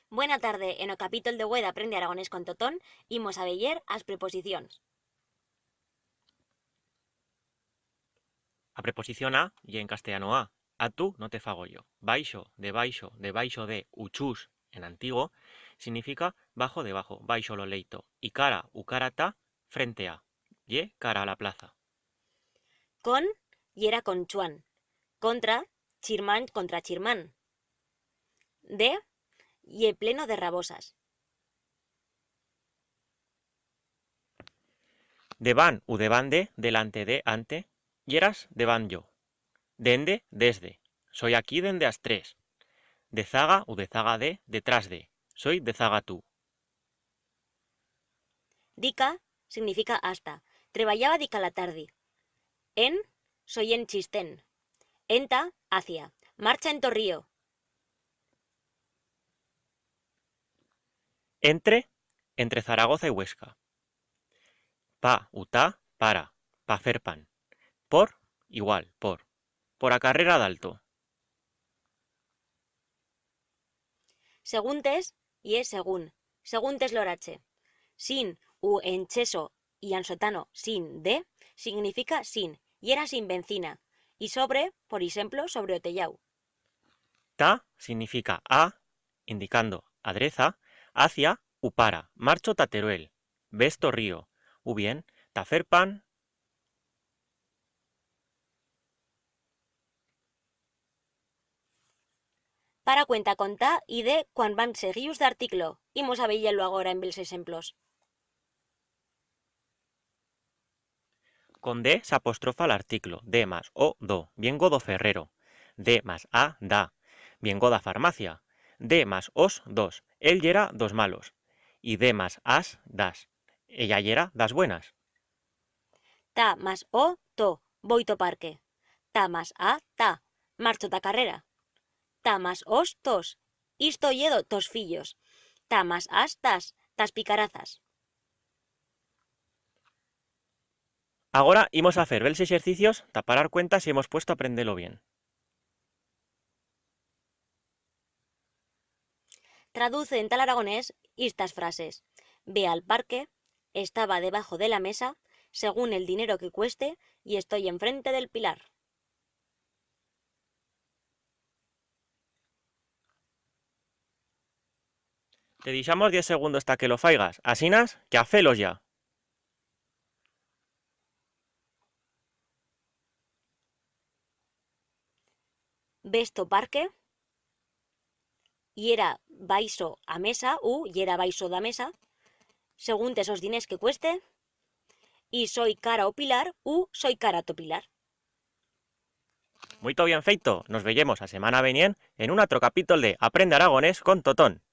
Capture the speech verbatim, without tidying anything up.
Buena tarde, en o capítol de hue d'Aprende Aragonés con Totón, imos a veyer as preposicions. A preposición a ye en castellano a. A tu no te fago yo. Baixo, debaixo, debaixo de, u chus, en antigo, significa bajo, debajo, baixo lo leito, y cara, u cara ta, frente a, ye cara a la plaza. Con, yera con Chuan. Contra, chirmán contra chirmán. De, ye pleno de rabosas. Debant u debant de, delante de, ante, yeras debant yo. Dende, desde. Soi aquí dende as tres. Dezaga u dezaga de, detrás de. Soi dezaga tu. Dica significa hasta. Treballaba dica la tardi. En, soi en Chistén. Enta, hacia. Marcha enta o río. Entre, entre Zaragoza y Huesca. Pa u ta, para, pa fer pan. Por, igual, por. Por a carrera d'Alto. Seguntes, ye según. Seguntes l'orache. Sin, u en cheso y ansotano, sin, de, significa sin, yera sin bencina. Y sobre, por eixemplo, sobre o tellau. Ta significa a, indicando adreza, hacia u para, marcho ta Teruel, b'esto río, u bien, ta fer pan. Para cuenta con ta y de cuan van seguius d'articlo. Imos a veyer-lo agora en bels exemplos. Con de s'apostrofa l'articlo, de mas o d'o, viengo d'o ferrero. De mas a, d'a, viengo d'a farmacia. De mas os, d'os, él yera d'os malos. Y de mas as, d'as, ella yera d'as buenas. Ta mas o, t'o, voi t'o parque. Ta mas a, t'a, marcho t'a carrera. Ta mas os, t'os, isto ye d'o, t'os fillos. Ta mas as, t'as, t'as picarazas. Agora imos a fer bels exercicios ta parar cuenta si hemos puesto a aprender-lo bien. Traduce enta l'aragonés istas frases. Ve al parque, estaba debajo de la mesa, según el dinero que cueste, y estoy enfrente del pilar. Te dixamos diez segundos ta que lo faigas. Asinas, que a fer-los ya. B'esto parque, yera baixo a mesa u yera baixo d'a mesa, seguntes os diners que cueste, y soi cara o pilar u soi cara t'o pilar. Muito bien feito. Nos veyemos a semana venient en un atro capítol de Aprende Aragonés con Totón.